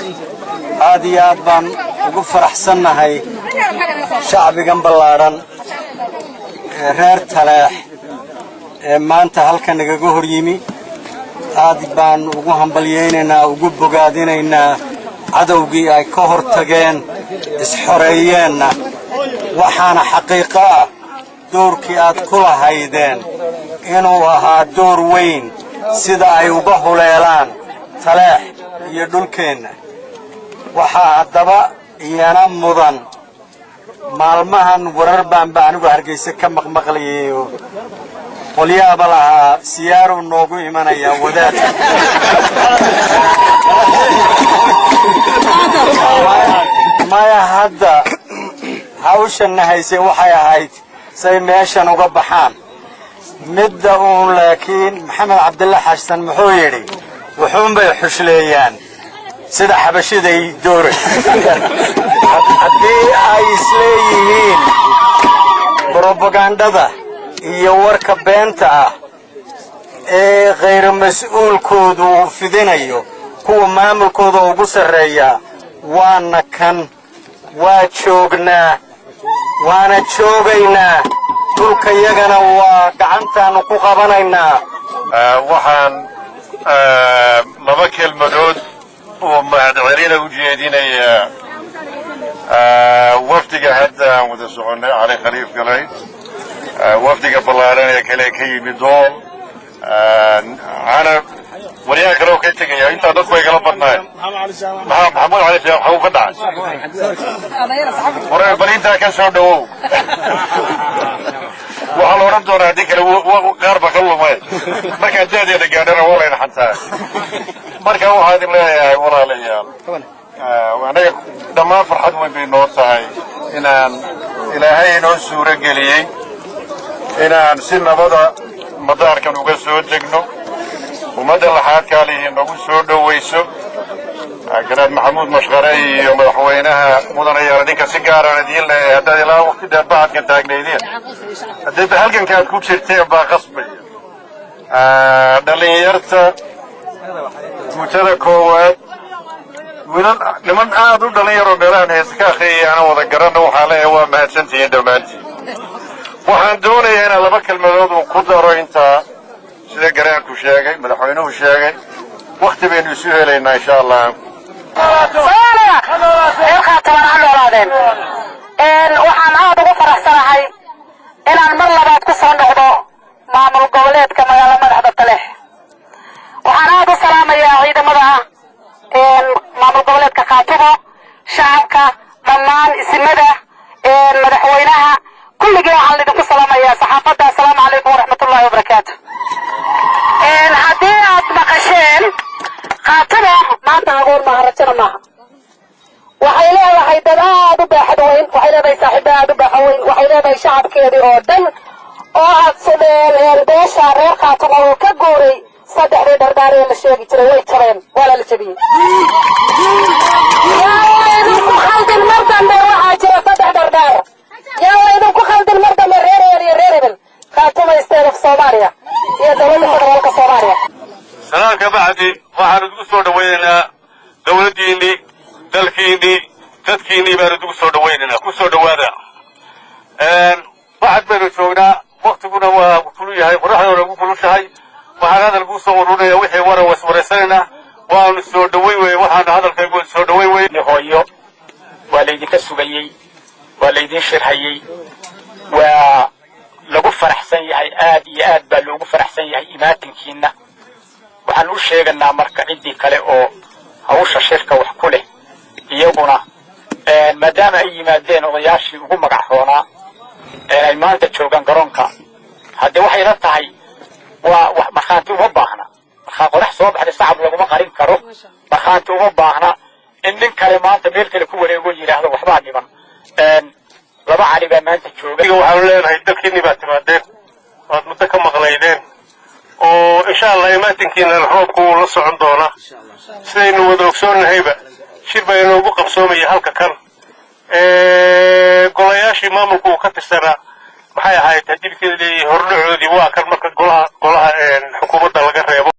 Aad iyo aad baan ugu faraxsannahay shacbigan ballaadhan ee reer Taleex ee maanta halkan nagaga hor yimi. Aad baan ugu hambalyaynaynaa, ugu bogaadinaynaa cadowgii ay ka hor tageen, isxoreeyeenna. Waxaana xaqiiqo ah doorkii aad ku lahaydeen inuu ahaa door weyn sida ay uga huleelaan Taleex iyo dhulkeenna. Waxaa haddaba iyana mudan, maalmahan warar baanba anigu Hargeysa ka maqmaqlayayo, qolyaaba lahaa siyaaruu noogu imanayaa wadaadka. Maya, hadda hawshanna hayse waxay ahayd say meeshan uga baxaan midda uun. Laakiin Maxamed Cabdilla Xasan muxuu yidhi? Wuxuunbay xushleeyaan sida xabashiday dooray. Haddii ay isleeyihiin brobagandhada iyo warka beenta ah ee khayr mas-uulkoodu uu fidinayo, kuwa maamulkooda ugu sarreeya, waana kan, waa joognaa, waana joogaynaa, dhulkayagana waa gacantaannu ku qabanaynaa. Waxaan laba kelmadood oo mahadcelina u jeedinayaa wafdiga hadda aan wada soconnay, Cali Khaliif Galayd, wafdiga ballaaran ee kale ka yimi Dool, Canab, waryaha kale oo ka tegaya. Intaa dadku ay kala badnaayeen, Maxamuud Cali Sheekh waxuu ka dhacay hore, bal intaa ka soo dhawow. Waxaa la odhan doonaa haddii kale qaar ba ka lumay. Markaa da'deeda gaadhana waa layna xantaa. Marka waxaa idin leeyahay, walaalayaal, anaga dhammaan farxad weyn bay noo tahay inaan Ilaahay inoo suuro geliyey inaan si nabada madaarkan uga soo degno, ummadda laxaadkaa lihi nagu soo dhowayso. Garaad Maxamuud Mashqare iyo madaxweynaha, mudanayaal, idinka si gaaraan idiin leeyahay, haddaad ilaa waqti dheer bacadkan taagnaydeen, haddii halgankaad ku jirteen baa qasbaya. Dhallinyarta guutada koowaad, wiilal, niman aad u dhalinyaroo meelahan heese ka akhriyaya ana wada garanna, waxaan leeyahay waa mahadsantihiin dhammaantiin. Waxaan doonayaa inaan laba kelmadood uu ku daro intaa. Sida garaanku sheegay, madaxweynuhu sheegay, wakti baynu isu helaynaa insha Allah. Soomaaliya reer Khaataman ha noolaadeen. Waxaan aad ugu faraxsanahay inaan mar labaad ku soo noqdo maamul goboleedka magaalo madaxda Taleex. Waxaan aad u salaamayaa ciidamada maamul goboleedka Khaatumo, shacabka dhammaan, isimada, madaxweynaha, kulligii. Waxaan idinku salaamayaa saxaafadda. Assalaamu calaykum waraxmatullahi wabarakaatu. Haddii aad maqasheen Khaatumo maanta agoon maaha, rajana maaha. Waxay leedahay dad aad u baaxad weyn, waxay leedahay saaxiibo aad u baaxad weyn, waxay leedahay shacabkeedii oo dhan oo aad sameen. Beesha reer Khaatumo oo ka guuray saddexdii dardaar ee la sheegi jiray way jabeen, waa lala jabiyey. Yaa laydinku khaldin mar dambe, waxaa jira saddex dardaar. Yaa laydinku khaldin mar dambe reer hebel iyo reer hebel. Khaatumo State of Soomaaliya iyo dowladda federaalka Soomaaliya. Salaanka bacdi, waxaan idinku soo dhawaynaynaa dawladdiinnii, dalkiinnii, dadkiinnii baan idinku soo dhawaynaynaa. Ku soo dhowaada. Waxaad baynu joognaa, waktiguna waa kulu yahay, qoraxdoona ugu kulushahay. Waxaan hadal kuu soo ururinayaa wixii wara waswaraysanaynaa, waanu soo dhawayn weye, waxaanu hadalkaygu soo dhawayn weye. Hooyo, waa laydinka sugayey, waa laydin shirhayey, waa lagu faraxsan yahay, aad iyo aad baa loogu faraxsan yahay imaatinkiinna. Waxaan u sheeganaa marka ciddii kale oo hawsha shirka wax ku leh iyaguna, maadaama ay yimaadeen odayaashii ugu magac roonaa ee ay maanta joogaan garoonka, haddee waxayla tahay waa wax markhaanti uma baahna. Markaa qorax soo baxday sacab laguma qarin karo. Markhaanti uma baahna in nin kale maanta meel kale ku wareego yidhaahdo waxbaa dhiman. Laba Cali baa maanta jooga. Waxaanu leenahay dalkiinni baa timaadeen, waad muddo ka maqlaydeen, oo insha Allah imaatinkiina roobku wuu la socon doonaa. Sidaynu wada ogsoonnahayba, shir baa inoogu qabsoomaya halka kan. Golayaashii maamulku uu ka tirsanaa maxay ahayd hadibkeeda leeyahay, hordhacoodii waa kan marka golaha xukuumadda laga reebo.